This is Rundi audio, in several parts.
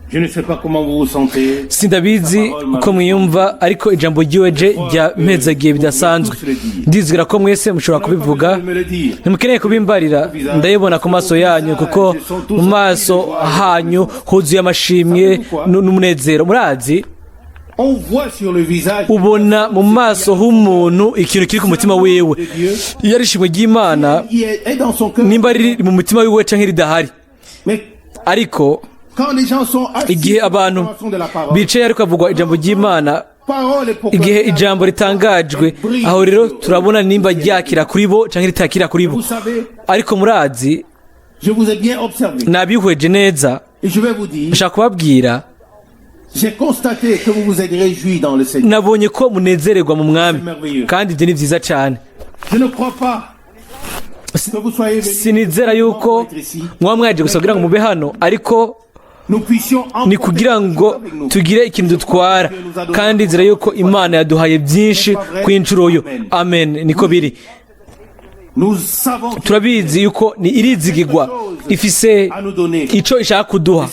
Je ne sais pas comment vous vous sentez. Sindabizi uko mwiyumva, ariko ijambo ryiwe je ryampezagiye bidasanzwe. Ndizera ko mwese mushobora kubivuga. De me le dire. Ntimukeneye kubimbarira, ndayibona ku maso yanyu, kuko mu maso hanyu huzuye amashimwe n'umunezero. Murazi, On voit sur le visage ubona mu maso h'umuntu ikintu kiri ku mutima wiwe, iyo ari ishimwe ry'Imana, qui est dans son cœur. nimba riri mu mutima wiwe canke ridahari. Mais Ariko quand les gens sont assis igihe abantu de la parole, bicaye ariko havugwa ijambo ry'Imana, parole est proclamée, igihe ijambo ritangajwe, aho rero turabona nimba ryakira kuri bo canke ritakira kuri bo. Vous savez, Ariko murazi, je vous ai bien observé. nabihweje neza. Et je vais vous dire, Nshaka kubabwira, j'ai constaté que vous vous êtes réjouis dans le Seigneur. nabonye ko munezererwa mu Mwami, kandi ibyo ni byiza cyane. Je ne crois pas que vous soyez venus Sinizera yuko mwaba mwaje gusa kugira ngo mube hano, ariko nous puissions ni kugira ngo tugire ikintu dutwara, kandi nzira yuko Imana yaduhaye byinshi ku inshuro yo. Amen, niko biri. Nous savons Turabizi yuko ni irizigirwa, ifise à nous donner. ico ishaka kuduha,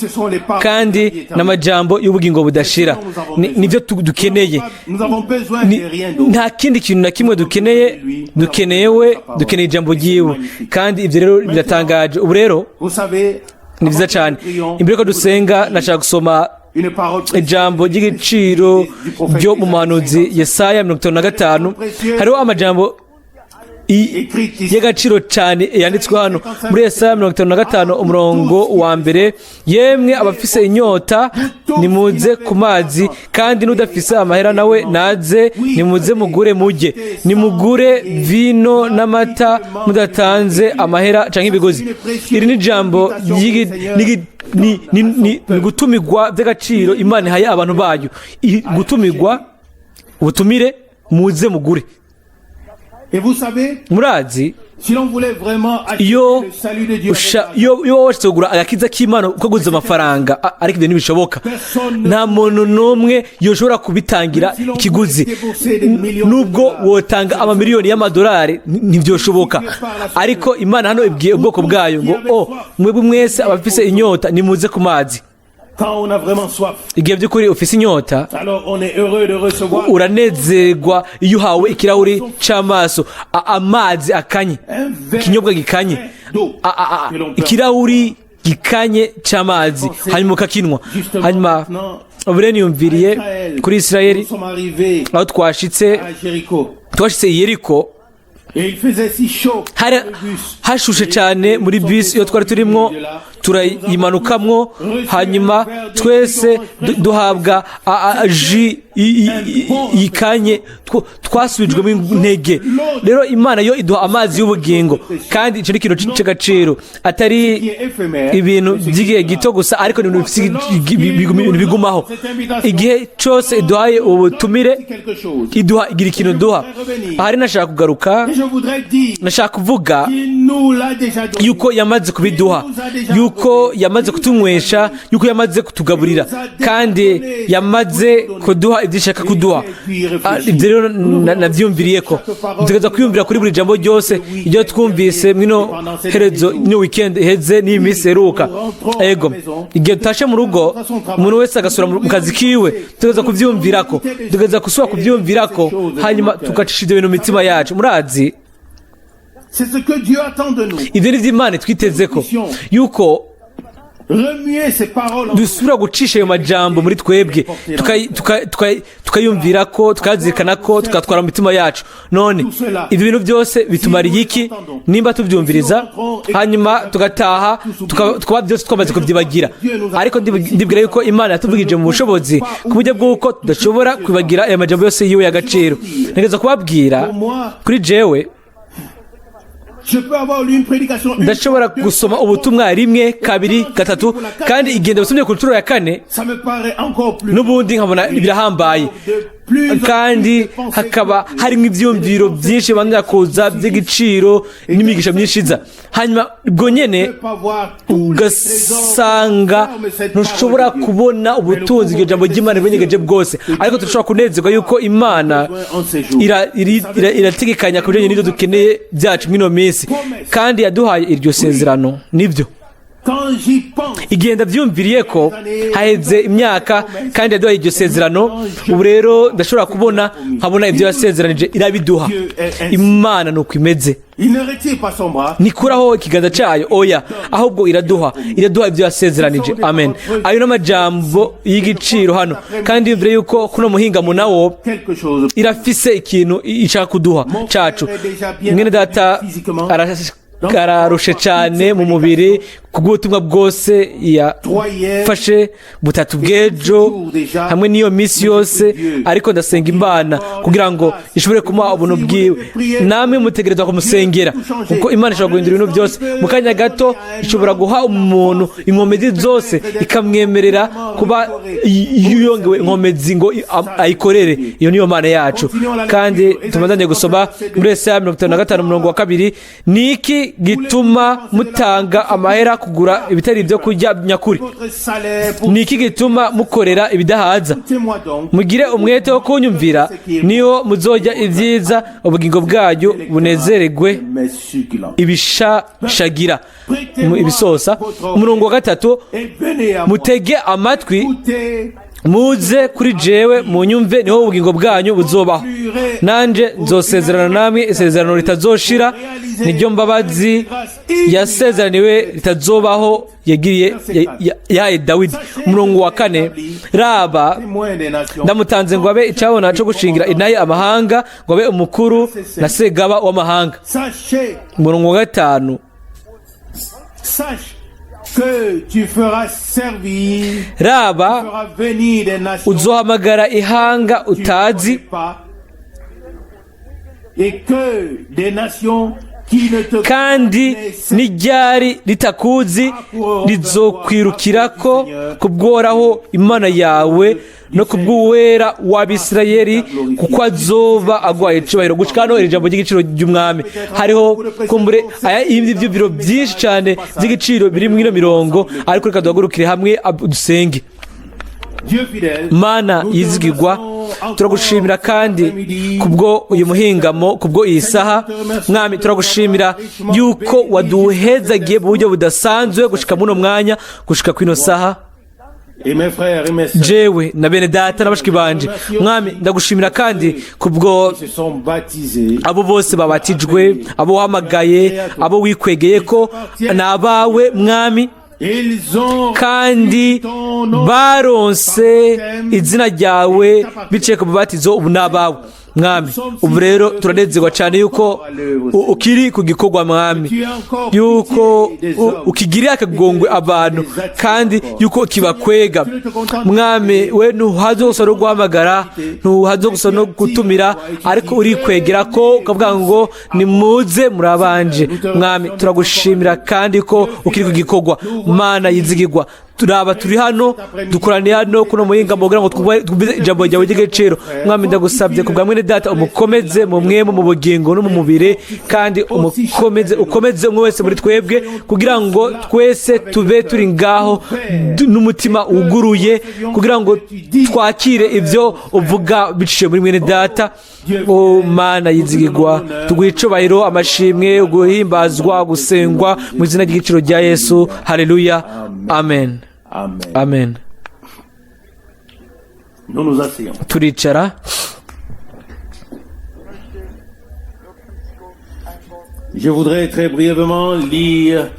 kandi n'amajambo y'ubugingo budashira. Nivyo dukeneye. Nous avons besoin de rien d'autre. Nta kindi kintu na kimwe dukeneye. Dukeneye we, dukeneye ijambo ryiwe, kandi ibyo rero biratangaje. Ubu rero Vous savez, ni byiza cyane. Imbere ko dusenga, nashaka gusoma une parole ijambo ry'igiciro ryo mu muhanuzi Yesaya 55. Hariho amajambo y'agaciro cyane yanditswe hano muri Yesaya 55, umurongo wa mbere: "Yemwe abafise inyota, nimuze ku mazi, kandi n'udafise amahera nawe naze, nimuze mugure mujye. Nimugure vino n'amata mudatanze amahera canke ibigozi." Iri ni ijambo ni gutumirwa by'agaciro Imana ihaye abantu bayo. Gutumirwa, ubutumire: muze mugure. Et vous savez, Murazi, si l'on voulait vraiment acheter iyo le salut de Dieu avec l'argent, iyo wowe washatse kugura agakiza k'Imana ukaguza amafaranga, ariko ibyo ntibishoboka. Nta muntu n'umwe yoshobora kubitangira ikiguzi. Nubwo wotanga amamiliyoni y'amadolari, ntibyoshoboka. Ariko Imana hano ibwiye ubwoko bwayo ngo: "O mwebwe mwese abafise inyota, nimuze ku mazi." Quand on a vraiment soif, Igihe by'ukuri ufise inyota, alors on est heureux de recevoir uranezerwa iyo uhawe ikirahuri c'amaso, amazi akanye, un verre ikinyobwa gikanye, d'eau que l'on peut ikirahuri gikanye c'amazi, hanyuma ukakinwa. Hanyuma ubu rero niyumviriye kuri Isirayeli, Nous sommes arrivés aho twashitse, à Jéricho. twashitse i Yeriko. Et il faisait si chaud Hari dans le bus. hashushe cyane muri bisi iyo twari turimwo, turayimanukamwo, hanyuma twese duhabwa jus ikanye, twasubijwemo intege. Rero Imana yo iduha amazi y'ubugingo, kandi icyo ni ikintu c'agaciro, atari Qui est éphémère. ibintu by'igihe gito gusa, ariko ni ibintu bifise ibintu bigumaho. Igihe cyose iduhaye ubutumire, Quelque chose. iduha, igira ikintu duha. Ahari nashaka kugaruka, Et je voudrais dire nashaka kuvuga qu'il nous l'a déjà donné. yuko yamaze kubiduha, yuko yamaze kutunywesha, yuko yamaze kutugaburira, kandi yamaze kuduha ibyo ishaka kuduha. Ibyo rero navyiyumviriye ko dutegereza kwiyumvira kuri buri jambo ryose ibyo twumvise mwino herezo, ino weekend iheze n'iyi minsi iheruka. Ego, igihe tutashe mu rugo, umuntu wese agasura mu kazi kiwe, tutegereza kuvyiyumvirako, tutegereza gusubira kuvyiyumvirako, hanyuma tugacisha ibyo bintu mu mitima yacu. Murazi, C'est ce que Dieu attend de nous. ibyo ni byo Imana twiteze ko, yuko Remuer ces paroles en nous. dusubira gucisha ayo majambo muri twebwe, tukayumvira ko, tukazirikana ko, tukatwara mu mitima yacu. None ibyo bintu byose bitumariye iki nimba tubyumviriza, hanyuma tugataha, tukaba byose twamaze kubyibagira? Ariko ndibwira yuko Imana yatuvugije mu bushobozi ku buryo bw'uko tudashobora kwibagira aya majambo yose yiwe y'agaciro. Ntegereza kubabwira, kuri jewe, Je peux avoir lu une prédication une ndashobora fois, deux gusoma fois, ubutumwa rimwe, kabiri, gatatu, kandi igihe ndabusomye ku nshuro ya kane, ça me paraît encore plus n'ubundi nkabona birahambaye, kandi hakaba harimo ibyiyumviro byinshi bandanya kuza by'igiciro n'imigisha myinshi iza. Hanyuma ubwo nyene ugasanga ntushobora kubona ubutunzi iryo jambo ry'Imana ribonyegeje bwose. Ariko turashobora kunezerwa yuko Imana irategekanya ku bijanye n'ibyo dukeneye byacu mw'ino minsi, kandi yaduhaye iryo sezerano. Nibyo. Quand j'y pense, Igihe ndabyumviriye ko haheze imyaka kandi yaduhaye iryo sezerano, ubu rero ndashobora kubona, nkabona ibyo yasezeranije irabiduha. Imana ni uko imeze. Il ne retire pas son bras. Ntikuraho ikiganza cyayo, oya, ahubwo iraduha ibyo yasezeranije. Amen. Ayo ni amajambo y'igiciro hano, kandi yumvire yuko kuno muhingamo nawo Quelque chose. irafise ikintu ishaka kuduha cacu. Mwene data ararushe cyane mu mubiri kubw'ubutumwa bwose yafashe butatu bw'ejo hamwe n'iyo minsi yose, ariko ndasenga Imana kugira ngo ishobore kumuha ubuntu bwiwe. Namwe mutegerezwa kumusengera, kuko Imana ishobora guhindura ibintu byose mu kanya gato. Ishobora guha umuntu inkomezi zose, ikamwemerera kuba yongewe inkomezi ngo ayikorere. Iyo niyo Mana yacu. Kandi tubandanye gusoma muri Yesaya 55 umurongo wa 2: "Ni iki gituma mutanga amahera kugura ibitari ibyo kurya nyakuri? Votre salaire pour Ni iki gituma mukorera ibidahaza? Écoutez-moi donc. Mugire umwete wo kunyumvira, niyo muzojya ibyiza, ubugingo bwanyu bunezeregwe Mes succulents. ibishashagira ibisosa." Umurongo wa 3: Et venez à moi. "Mutege amatwi, Écoutez, muze kuri jewe munyumve, niho ubugingo bwanyu buzobaho. Nanje nzosezerana namwe isezerano ritazoshira, niryo mbabazi yasezeraniwe ritazobaho yagiriye yahaye Dawidi." Umurongo wa 4: "Raba, témoin des nations. ndamutanze ngo abe icyabona cyo gushingira inaye amahanga, ngo abe umukuru na segaba w'amahanga." Sachez, Umurongo wa 5: sache que tu feras servir, "Raba, tu feras venir des nations uzohamagara ihanga que tu ne utazi, connais pas, et que des nations qui ne te kandi connaissaient n'iryari ritakuzi rizokwirukirako kubworaho Imana yawe no kubw'Uwera w'Abisirayeli, kuko azoba agwaye icubahiro." Gushika hano iri jambo ry'igiciro ry'Umwami. Hariho kumbure aya ibindi byumviro byinshi cyane by'igiciro biri muri ino mirongo, ariko reka duhagurukire hamwe dusenge. Dieu fidèle, Mana yizigirwa, turagushimira kandi kubwo uyu muhingamo, kubwo iyi saha. Mwami, turagushimira yuko waduhezagiye mu buryo budasanzwe gushika muno mwanya, gushika kwino saha. Et mes frères et mes sœurs Jewe na bene data na bashiki banje, Mwami, ndagushimira kandi kubwo se sont baptisés. abo bose babatijwe, abo wahamagaye, abo wikwegeye ko ni abawe, Mwami, Ils ont kandi baronse izina ryawe biciye ku mubatizo. Ubu ni abawe, Mwami. Ubu rero turanezerwa cyane yuko ukiri ku gikorwa, Mwami, yuko ukigirira akagongwe abantu kandi yuko ukibakwega. Mwami, we ntuhaze gusa no guhamagara, ntuhaze gusa no gutumira, ariko urikwegera ko ukavuga ngo: "Nimuze murabanje." Mwami, turagushimira kandi ko ukiri ku gikorwa. Mana yizigirwa, turaba turi hano, dukoraniye hano kuno muhinga kugira ngo twumve ijambo ryawe ry'igiciro. Mwami, ndagusabye ku bwa mwene data, umukomeze mu mwemu, mu bugingo no mu mubiri, kandi umukomeze, ukomeze umwe wese muri twebwe, kugira ngo twese tube turi ngaho n'umutima wuguruye, kugira ngo twakire ibyo uvuga biciye muri mwene data. O Mana yizigirwa, tuguha icubahiro, amashimwe, guhimbazwa, gusengwa mu izina ry'igiciro rya Yesu. Haleluya, amen. Amen. Amen. Nous nous asseyons. Turicara. Je voudrais très brièvement lire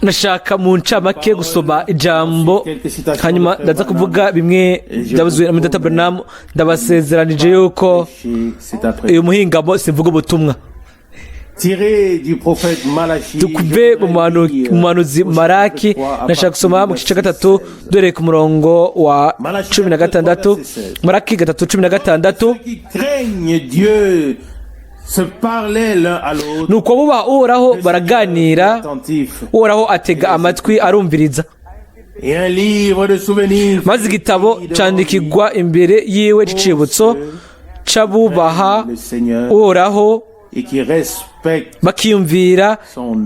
Nashaka mu ncamake gusoma ijambo, hanyuma ndaza kuvuga bimwe byavuzwe na data Branham. Ndabasezeranije yuko prêcher cet après. uyu muhingamo simvuga ubutumwa. Tiré du prophète Malachie. Tukuve mu muhanuzi Maraki. Nashaka gusoma mu gice 3, duhereye ku murongo wa 16. Maraki 3:16. Ceux qui craignent Dieu se parlaient l'un à l'autre. Nuko abubaha Uhoraho baraganira, Attentif. Uhoraho atega amatwi arumviriza. Et un livre de souvenirs. Maze igitabo candikirwa imbere yiwe c'icibutso c'abubaha Le Seigneur Uhoraho et qui respecte bakiyumvira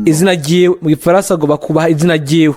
izina ryiwe. Mu gifaransa ngo bakubaha izina ryiwe.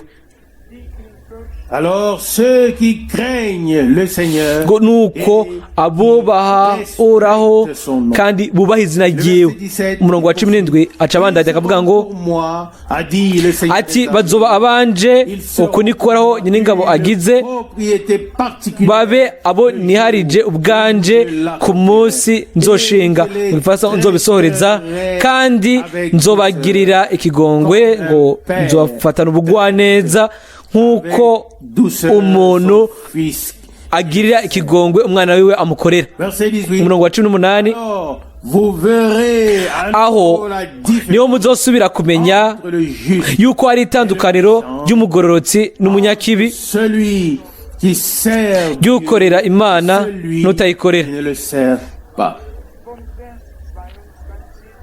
Alors ceux qui craignent le Seigneur Ngo nuko abubaha Uhoraho kandi bubaha izina ryiwe. Umurongo wa 17 aca abandanya akavuga ngo moi, a dit le Seigneur ati des bazoba armées. abanje, uku niko Uhoraho Nyeningabo agize, Propriété particulière babe abo niharije ubwanje ku munsi nzoshinga, mu gifaransa nzobisohoreza, kandi nzobagirira ikigongwe, ngo nzobafatana ubugwaneza nk'uko douceur umuntu son fils. agirira ikigongwe umwana wiwe amukorera. Verset 18. Umurongo wa 18: Alors, vous verrez à Aho nouveau la différence niho muzosubira kumenya entre le juste, yuko hari itandukaniro ry'umugororotsi n'umunyakibi, celui qui sert Dieu, ry'ukorera Imana celui n'utayikorera. qui ne le sert pas. Von Vers 22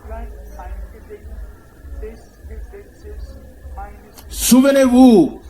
bleibt ein Gedenk des Gesetzes meines Souvenez-vous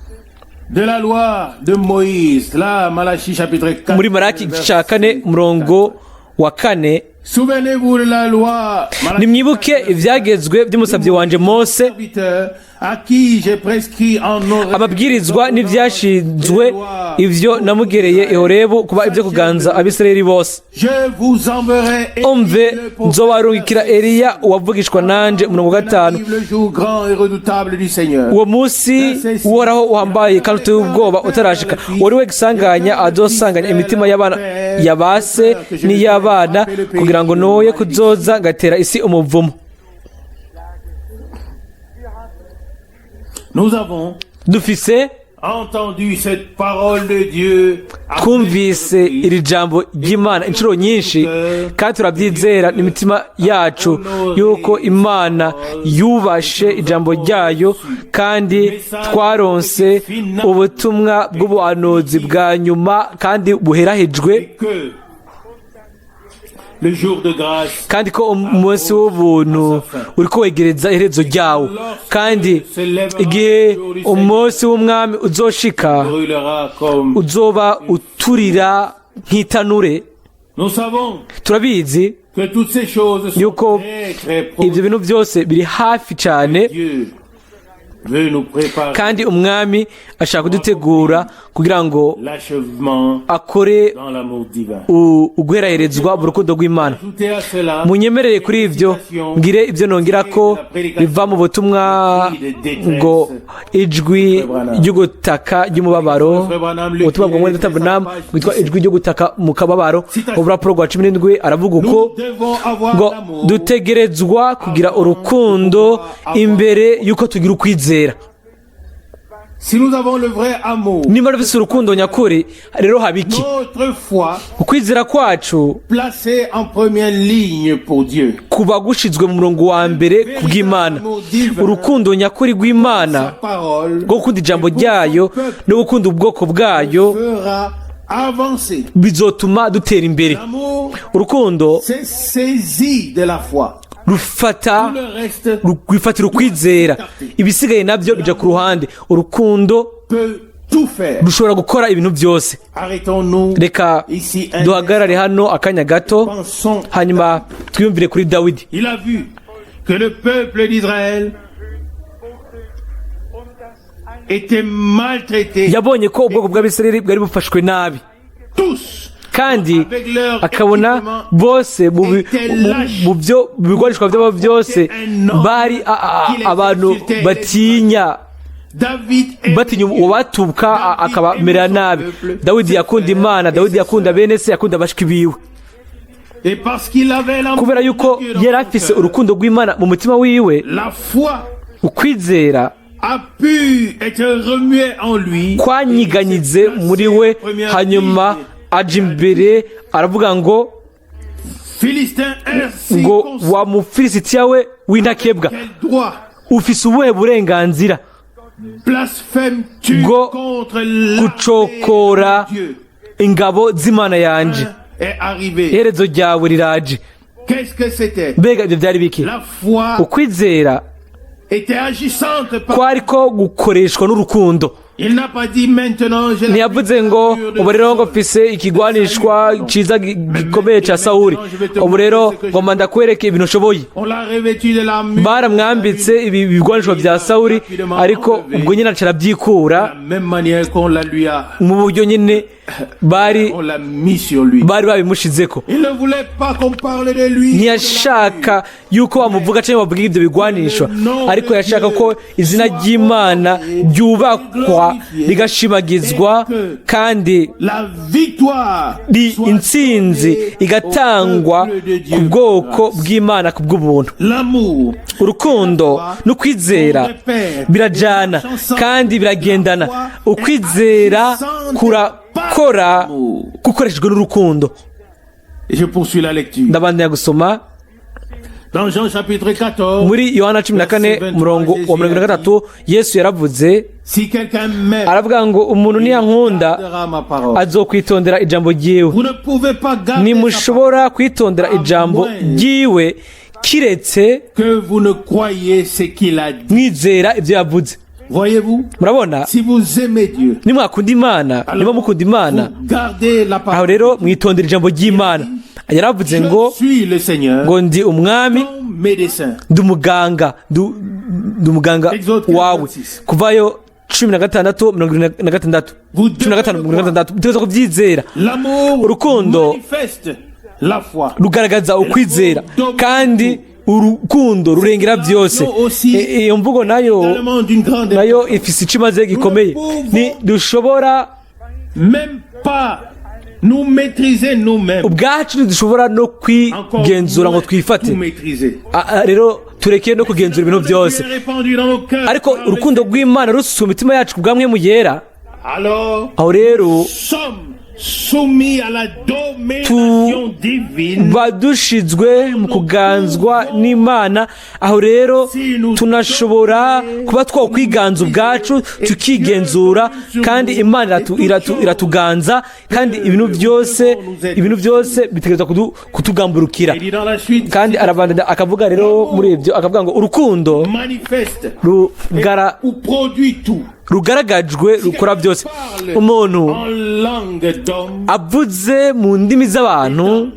de la loi de Moïse, là, Malachie chapitre 4. Muri Maraki igice cya 4, umurongo wa 4: Souvenez-vous de la loi, Malachie Nimwibuke ibyagezwe by'umusabyi wanje Mose, serviteur, à qui j'ai prescrit en Horeb amabwirizwa n'ibyashinzwe, ibyo namugereye i Horebu kuba ibyo kuganza Abisirayeli bose. Je vous enverrai Élie, Umve, le prophète, nzobarungikira Eliya uwavugishwa nanje. Umurongo wa 5: arrive le jour grand et redoutable du Seigneur. Uwo munsi Uhoraho uhambaye kandi uteye ubwoba utarashika, wari we gisanganya azosanganya imitima y'abana ya ba se n'iy'abana, kugira ngo noye kuzoza ngatera isi umuvumo. Nous avons Dufise entendu cette parole de Dieu à twumvise iri jambo ry'Imana inshuro nyinshi, kandi turabyizera n'imitima yacu yuko Imana yubashe ijambo ryayo, kandi twaronse ubutumwa bw'ubuhanuzi bwa nyuma kandi buherahejwe, que le jour de grâce kandi ko umunsi w'ubuntu uri wegereza iherezo ryawo, kandi igihe umunsi w'Umwami uzoshika, brûlera comme uzoba uturira nk'itanure. Nous savons Turabizi que toutes ces choses sont yuko très très proches. ibyo bintu byose biri hafi cyane, Dieu veut nous préparer kandi Umwami ashaka kudutegura kugira ngo l'achèvement akore dans l'amour divin. Uguheraherezwa mu rukundo rw'Imana. Ajoutez à cela Munyemerere kuri ibyo ngire ibyo nongera ko biva mu butumwa ngo ijwi ry'ugutaka ry'umubabaro, ubutumwa bwa mwene Branham bwitwa ijwi ryo gutaka mu kababaro, urupapuro rwa 17, aravuga uko nous devons avoir ngo l'amour dutegerezwa kugira urukundo imbere y'uko tugira ukwizera. Si nous avons le vrai amour, Niba dufise urukundo nyakuri rero, haba iki? notre foi Ukwizera kwacu placée en première ligne pour Dieu, kuba gushizwe mu murongo wa mbere ku bw'Imana. Urukundo nyakuri rw'Imana sa parole rwo gukunda ijambo ryayo no gukunda ubwoko bwayo fera avancer. bizotuma dutera imbere. L'amour Urukundo s'est saisi de la foi. rufata Tout le reste rwifatira ukwizera, ibisigaye nabyo bija ku ruhande. Urukundo peut tout faire. rushobora gukora ibintu byose. Arrêtons-nous Reka ici un duhagarare hano akanya gato, Pensons. hanyuma twiyumvire kuri Dawidi. Il a vu que le peuple d'Israël und das eine était maltraité. Yabonye ko ubwoko bw'Abisirayeli bwari bufashwe nabi, Tous, kandi akabona bose mu byo mu bigwarishwa byabo byose bari abantu batinya, David aimait batinya uwabatuka akabamera nabi. Dawidi yakunda Imana, Dawidi yakunda bene se, yakunda abashiki biwe. Et parce qu'il avait l'amour Kubera yuko de Dieu dans yari son afise cœur, urukundo rw'Imana mu mutima wiwe, la foi ukwizera a pu être remuée en lui. kwanyiganyize muri we, hanyuma aja imbere aravuga ngo Philistin ngo incirconcis, wa Mufilisitiya we w'intakebwa, quel droit ufise ubuhe burenganzira blasphèmes-tu bwo contre l'armée gucokora de Dieu? ingabo z'Imana yanje? Est arrivé. Iherezo ryawe riraje. Qu'est-ce que c'était? Mbega ibyo byari biki? La foi Ukwizera était agissante par kwari ko gukoreshwa n'urukundo. Il n'a pas dit maintenant j'ai la Ntiyavuze ngo ubu rero ngo mfise ikigwanishwa ciza gikomeye ca Sawuli, ubu rero ngomba ndakwereke ibintu ushoboye. On l'a revêtu de l'armure. Baramwambitse ibi bigwanishwa vya Sawuli, ariko ubwo nyine aca aravyikura. De la même manière qu'on la lui a Mu buryo nyine bari on l'a mis sur lui. bari babimushizeko. Il ne voulait pas qu'on parle de lui. Ntiyashaka yuko bamuvuga cyangwa bavuga ibyo bigwanishwa, ariko yashaka ko izina ry'Imana ryubakwa, rigashimagizwa, kandi La victoire soit intsinzi donnée igatangwa au peuple de Dieu. ku bwoko bw'Imana ku bw'ubuntu. L'amour Urukundo no kwizera birajana kandi biragendana. Ukwizera kurakora gukoreshejwe n'urukundo. Et je poursuis la lecture. Ndabandanya gusoma. Dans Jean chapitre 14, Muri Yohana 14, murongo wa 33, Yesu yaravuze, si quelqu'un m'aime, aravuga ngo umuntu niyankunda gardera ma parole. azokwitondera ijambo ryiwe. Vous ne pouvez pas garder sa parole Ntimushobora kwitondera ijambo ryiwe kiretse que vous ne croyez ce qu'il a dit. mwizera ibyo yavuze. Voyez-vous, Murabona, si vous aimez Dieu, nimwakunda Imana, niba mukunda Imana, vous gardez la aho parole. rero mwitondera ijambo ry'Imana. Yaravuze ngo Je suis le Seigneur, ngo ndi Umwami, ton médecin. ndi umuganga, ndi umuganga wawe. Kuvayo 16 76, 15 76. Mutegerezwa kubyizera. L'amour Urukundo manifeste la foi. rugaragaza ukwizera, kandi urukundo rurengera byose. Iyo mvugo nayo Également d'une grande nayo ifise icyo imaze gikomeye. Ni dushobora même pas nous maîtriser nous-mêmes. ubwacu ntidushobora no Encore kwigenzura ngo moins twifate. tout maîtriser. Rero tureke no kugenzura ibintu byose. Répandu dans nos cœurs Ariko par le urukundo rw'Imana rusutswe mu mitima yacu ku bwa Mpwemu Yera, Alors, aho rero sommes soumis à la domination divine. Ba dushizwe mu kuganzwa n'Imana. Aho rero tunashobora kuba twakwiganza ubwacu, tukigenzura, kandi Imana iratuganza, kandi ibintu byose bitegerezwa kutugamburukira. Il dit dans la suite, Kandi arabandanya akavuga rero muri ibyo, akavuga ngo urukundo manifeste rugara ou produit tout. Rugaragajwe rukora byose. Umuntu En langue d'homme avuze mu ndimi z'abantu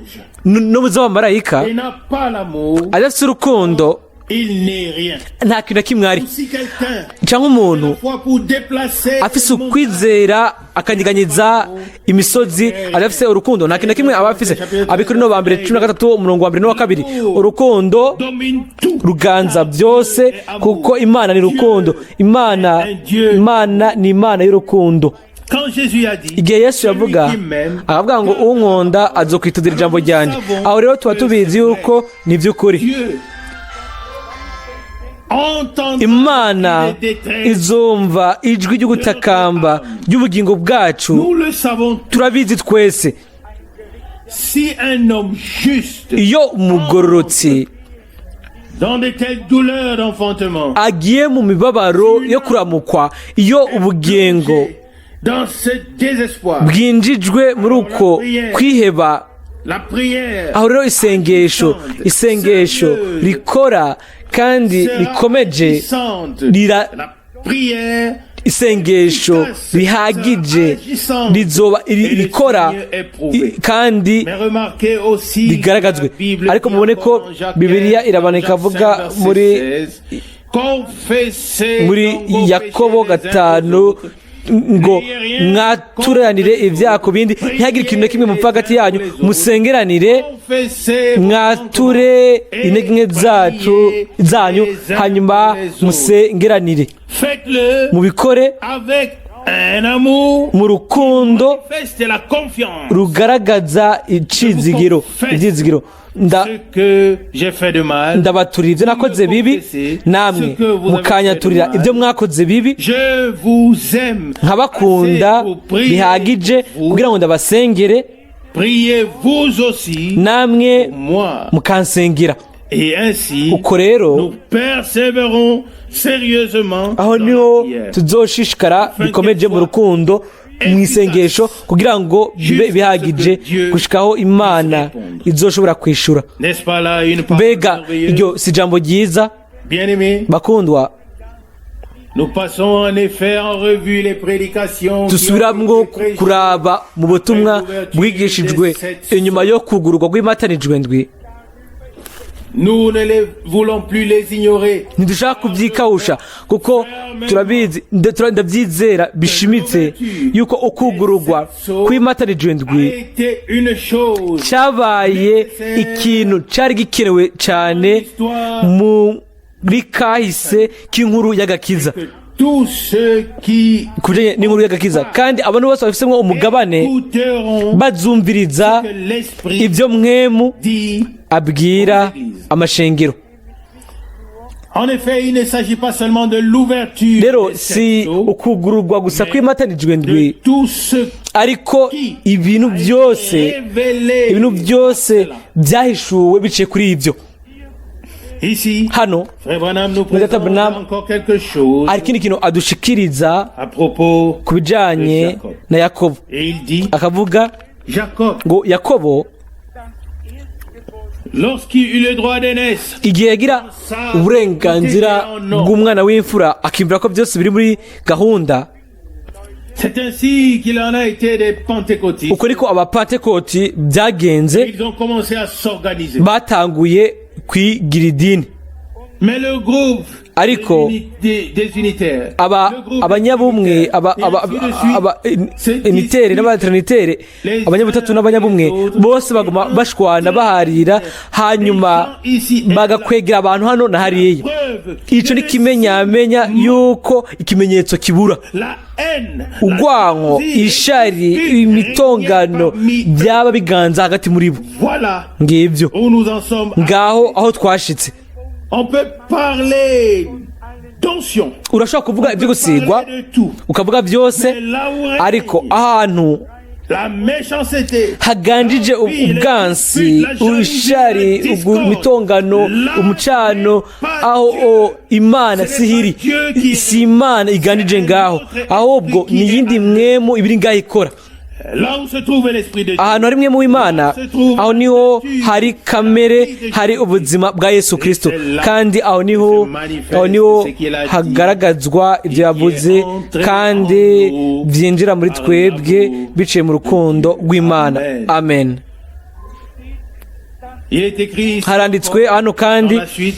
no mu z'abamarayika et n'a pas l'amour, adafite urukundo, il n'est rien. nta kintu na kimwe ari. Si quelqu'un Cyangwa umuntu foi pour déplacer afise ukwizera akanyeganyiza imisozi, adafise urukundo, nta kintu na kimwe aba afise. Abakorinto ba mbere 13, umurongo wa mbere n'uwa kabiri. Urukundo domine tout. ruganza byose, kuko Imana ni rukundo. Imana ni Imana y'urukundo. Quand Jésus a dit, Igihe Yesu yavuga, celui qui m'aime, akavuga ngo unkunda azokwitondera ijambo ryanjye, aho rero tuba tubizi yuko ni iby'ukuri. Dieu entendra Imana les détresses. izumva ijwi ry'ugutakamba ry'ubugingo bwacu. Nous le savons. Turabizi twese. Si un homme juste Iyo umugororotsi dans de telles douleurs d'enfantement, agiye mu mibabaro yo kuramukwa, iyo ubugingo dans ce désespoir, bwinjijwe muri uko kwiheba, la prière aho rero isengesho rikora kandi sera rikomeje, puissante. La prière isengesho rihagije rizoba rikora kandi Mais remarquez aussi rigaragazwe. la Bible Ariko dit mubone ko encore dans Jacques Bibiliya 15, iraboneka Jacques ikavuga 5, verset muri 16, Confessez muri donc vos Yakobo péchés les uns aux 5 autres. ngo mwaturanire ibyaha ku bindi, ntihagire ikintu na kimwe mupfa hagati yanyu, musengeranire, Confessez vos mwature manquements intege nke zacu et zanyu, priez les uns hanyuma pour les autres. musengeranire. Faites-le Mubikore avec un amour mu rukundo manifeste la confiance. rugaragaza icizigiro, ibyizigiro. Ce que j'ai fait de mal, Ndabaturira ibyo nakoze bibi, namwe mukanyaturira ibyo mwakoze bibi, je vous aime. nkabakunda Assez pour prier bihagije vous. kugira ngo ndabasengere, Priez vous aussi namwe pour moi. mukansengera. Et ainsi, Uko rero nous persévérons sérieusement aho dans niho la prière. tuzoshishikara bikomeje mu rukundo, mu isengesho, kugira ngo bibe bihagije gushikaho Imana izoshobora kwishura. N'est-ce pas là une parole Mbega merveilleuse? iryo si ijambo ryiza? Bien-aimé, Bakundwa, Nous passons en effet en revue les prédications qui ont Dusubiramwo été prêchées kuraba mu butumwa bwigishijwe inyuma yo kugururwa rw'imatanijwe ndwi. Nous ne les voulons plus les ignorer. Ntidushaka kubyikawusha kuko turabizi, ndabyizera bishimitse yuko ukugururwa kw'imatanijwe A ndwi été une chose cyabaye ikintu cyari gikenewe cyane muri kahise k'inkuru y'agakiza, que tous ceux qui ku bijyanye n'inkuru y'agakiza, kandi abantu bose babifitemo umugabane écouteront bazumviriza que l'Esprit ibyo Mpwemu dit. abwira amashengero. En effet, il ne s'agit pas seulement de l'ouverture Rero des si sept sceaux, ukugururwa gusa kw'imatanijwe ndwi, de tout ce ariko ibintu byose, révélé. ibintu byose byahishuwe biciye kuri ibyo. Ici, Hano Frère Branham nous Data présente Branham encore quelque chose hari ikindi kintu adushikiriza à propos. ku bijyanye na Yakobo. Et il dit, Akavuga Jacob, ngo Yakobo, lorsqu'il eut le droit d'aînesse, igihe yagira uburenganzira bw'umwana w'imfura, akiyumvira ko byose biri muri gahunda. C'est ainsi qu'il en a été des pentecôtistes. Uko niko Abapantekoti byagenze. Ils ont commencé à s'organiser. Batanguye kwigira idini. Mais le groupe Ariko des unitaires, aba le groupe abanyabumwe, aba aba aba unitaires n'abatrinitaires, abanyabutatu n'abanyabumwe, bose baguma bashwana, baharira, hanyuma bagakwegera abantu hano na hariya. preuve Ico ni kimenyamenya yuko ikimenyetso kibura. la haine, Urwanko, ishari, imitongano byaba biganza hagati muri bo. Voilà Ngibyo où nous en sommes. ngaho aho twashitse. On peut parler d'onction, Urashobora kuvuga ibyo gusigwa, parler de tout. ukavuga byose, Mais là où règne ariko ahantu la méchanceté, haganjije ubwansi, ishari, imitongano, umucano, aho Imana sihiri, si Imana iganjije ngaho, ahubwo ni iyindi mpwemu ibiri ngaho ikora. Là où se trouve l'Esprit de Dieu, Ahantu hari mpwemu w'Imana, aho niho hari kamere, hari ubuzima bwa Yesu Kirisito, kandi aho niho hagaragazwa ibyo yavuze kandi byinjira muri twebwe biciye mu rukundo rw'Imana. Amen. Il est écrit ici Haranditswe hano kandi dans la suite,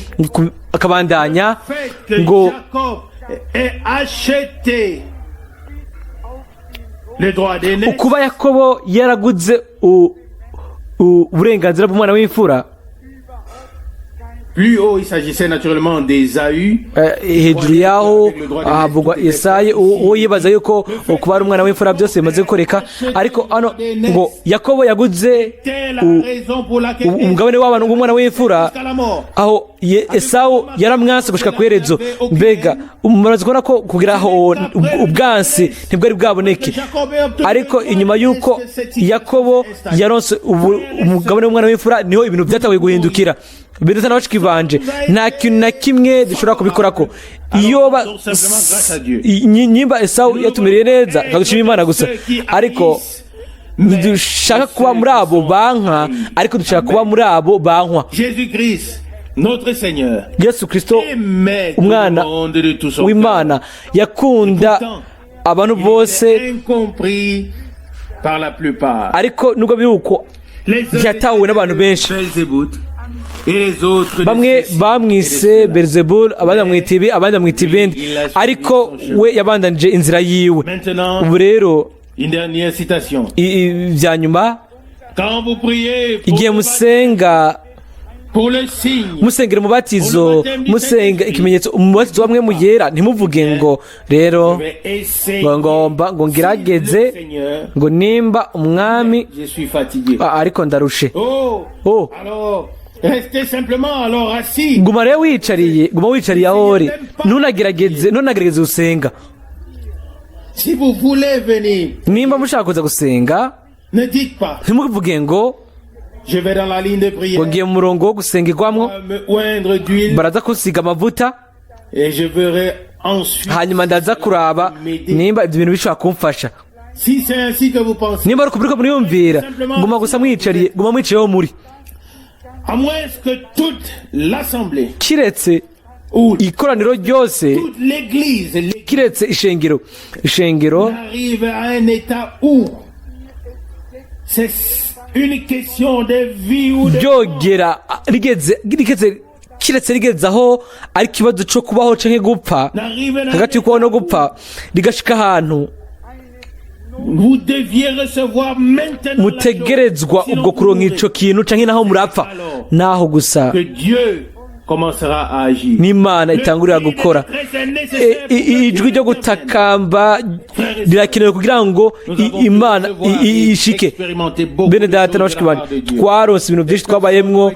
akabandanya fait que ngo Jacob ait acheté le droit d'aîné, ukuba Yakobo yaraguze uburenganzira bw'umwana w'imfura. Plus haut, il s'agissait naturellement d'Ésaü. Hejuru yaho havugwa Yesayi, uwo yibaza yuko kuba ari umwana w'imfura byose bimaze gukoreka, ariko hano ngo Yakobo yaguze C'était la raison pour laquelle umugabane w'abantu w'umwana w'imfura, jusqu'à la mort. aho Esawu yaramwanse gushika ku iherezo. Mbega murazi kubona ko kugira aho ubwansi ntibwari bwaboneke, ariko inyuma y'uko Yakobo yaronse umugabane w'umwana w'imfura, niho ibintu byatawe guhindukira. Bidasa na bashiki banje, nta kintu na kimwe dushobora kubikorako. Iyo nyimba Esawu yatumiriye neza, kadushima Imana gusa, ariko ntidushaka kuba muri abo banka, ariko dushaka kuba muri abo bankwa. Jésus-Christ, notre Seigneur, Yesu Kristo, aimait tout le umwana monde de tout son w'Imana, yakunda abantu bose, cœur. Incompris par la plupart. Ariko nubwo biri uko, Les uns ntiyatahuwe n'abantu benshi. Belzébuth, et les autres Bamwe de ceci bamwise et de cela. Beelzebul, abandi bamwita ibi, abandi bamwita ibindi, ariko we yabandanije inzira yiwe. Maintenant, Ubu rero une dernière citation. Ibya nyuma. Quand vous priez pour, Igihe musenga, pour le signe, musengera umubatizo, musenga ikimenyetso, umubatizo wa Mpwemu Yera, ntimuvuge ngo rero je vais essayer. ngo ngomba ngo ngerageze, Le Seigneur, ngo nimba Umwami, je suis fatigué. Ah, ariko ndarushe. Oh, Oh. alors, restez simplement alors assis. Guma rero wicariye, guma wicariye aho uri, ntunagerageze, ntunagerageze gusenga. Si vous voulez venir, Nimba mushaka kuza gusenga, ne dites pas, ntimuvuge ngo je vais dans la ligne de prière, ngo ngiye mu murongo wo gusengerwamwo, me oindre d'huile baraza kunsiga amavuta, et je verrai ensuite. Hanyuma ndaza kuraba nimba ibyo bintu bishobora kumfasha. Si c'est ainsi que vous pensez, Nimba ari ukubiri ko muriyumvira, guma gusa mwicariye, guma mwiciyeho muri à moins que toute l'assemblée kiretse Où Ikoraniro ryose, toute l'église, l'église kiretse ishengero, ishengero arrive à un état où c'est une question de vie ou de ryogera rigeze kiretse rigeze aho ari ikibazo cyo kubaho canke gupfa, n'arrive à un hagati y'ukubaho no gupfa, rigashika ahantu vous deviez recevoir maintenant la mutegerezwa chose. ubwo kuronka ico kintu canke naho murapfa, naho gusa Que Dieu commencera à agir. n'Imana itangurira gukora. Ijwi ryo gutakamba rirakenewe kugira ngo Imana ishike. Bene data na bashiki banje, twaronse ibintu byinshi twabayemwo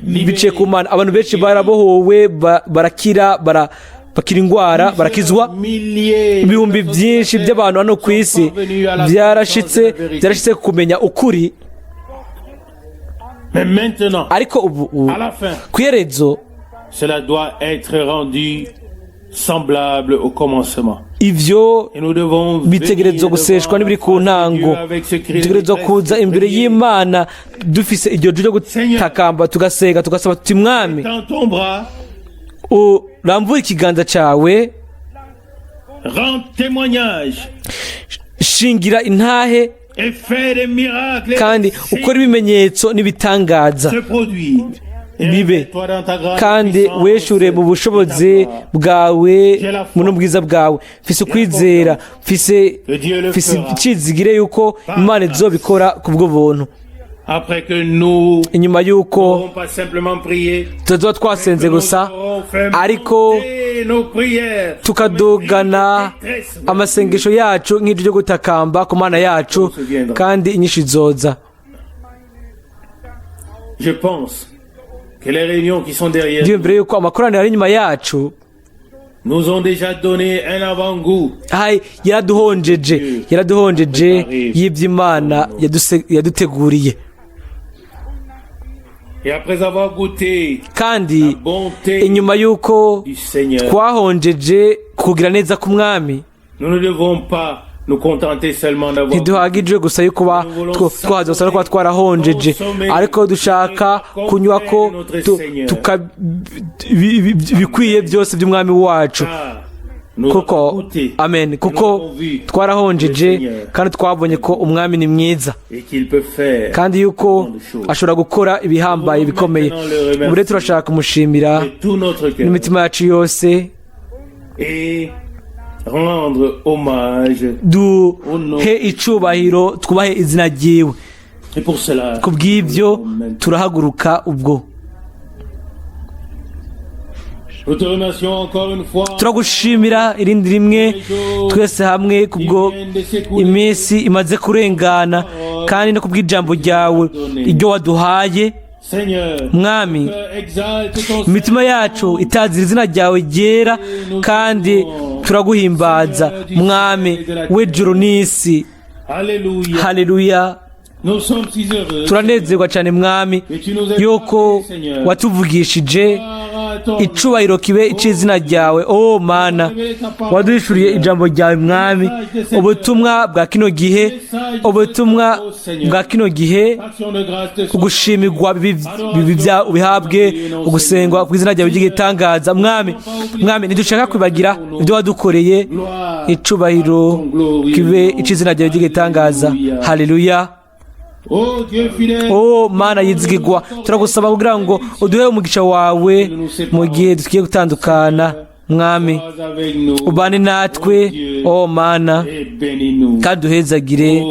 biciye ku Mana. Abantu benshi barabohowe, barakira, bakira indwara, barakizwa. Ibihumbi byinshi by'abantu hano ku isi byarashitse kumenya ukuri. Mais maintenant, Ariko ubu à la fin, ku iherezo, cela doit être rendu semblable au commencement. Ivyo Et nous devons bitegerezwa guseshwa n'ibiri ku ntango. Dutegerezwa kuza imbere y'Imana dufise iryo jwi ryo gutakamba, tugasenga, tugasaba tuti: "Mwami, Tends ton bras, urambure ikiganza cyawe, rends témoignage shingira intahe et fais des miracles. kandi ukore ibimenyetso n'ibitangaza Se produit. bibe, kandi weshure mu bushobozi bwawe, mu n'ubwiza bwawe." Mfise ukwizera, mfise icizigire yuko Imana izobikora ku bwo buntu. Après que nous Inyuma yuko n'aurons pas simplement prié, tutazoba twasenze gusa, ariko nos prières tukadugana amasengesho yacu nk'ijwi ryo gutakamba ku Mana yacu, kandi inyishu izoza. Je pense que les réunions qui sont derrière Ndiyumvire yuko amakoraniro ari inyuma yacu nous ont déjà donné un avant-goût hayi yaraduhonjeje y'iby'Imana yaduteguriye. Et après avoir goûté Kandi la bonté inyuma y'uko du Seigneur, twahonjeje kugira neza k'Umwami, nous ne devons pas nous contenter seulement d'avoir ntiduhagije gusa yo kuba twahaze gusa no kuba twarahonjeje, ariko dushaka kunywa ko bikwiye byose by'Umwami wacu. Car nous Kuko avons goûté amen, kuko twarahonjeje kandi twabonye ko Umwami ni mwiza et qu'il peut faire kandi yuko ashobora gukora ibihambaye bikomeye. Ubu rero turashaka kumushimira de tout notre cœur n'imitima yacu yose, et rendre hommage. Duhe icubahiro, twubahe izina ryiwe. Et pour cela, Ku bw'ibyo turahaguruka ubwo. nous te remercions encore une fois Turagushimira irindi rimwe twese hamwe kubwo iminsi imaze kurengana, kandi no kubw'ijambo ryawe iryo waduhaye. Seigneur, Mwami, exalte ton imitima yacu itazira izina ryawe ryera, kandi turaguhimbaza, Mwami w'ijuru n'isi. Alléluia. Haleluya. Nous sommes si heureux Turanezerwa cyane, Mwami, yuko watuvugishije. Icubahiro kibe ic'izina ryawe. O Mana, waduhishuriye ijambo ryawe, Mwami, ubutumwa bwa kino gihe, ubutumwa bwa kino gihe. Ugushimirwa ubihabwe, ugusengwa ku izina ryawe ry'igitangaza. Mwami, Mwami, ntidushaka kwibagira ibyo wadukoreye. Icubahiro kibe ic'izina ryawe ry'igitangaza. Haleluya. O Mana yizigirwa, turagusaba kugira ngo uduhe umugisha wawe mu gihe tugiye gutandukana. Mwami, ubane natwe, o Mana, kandi duhezagire.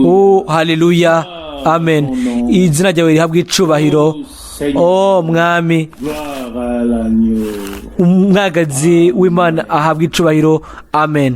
O haleluya, amen. Izina ryawe rihabwa icubahiro, o Mwami. Umwagazi w'Imana ahabwa icubahiro. Amen.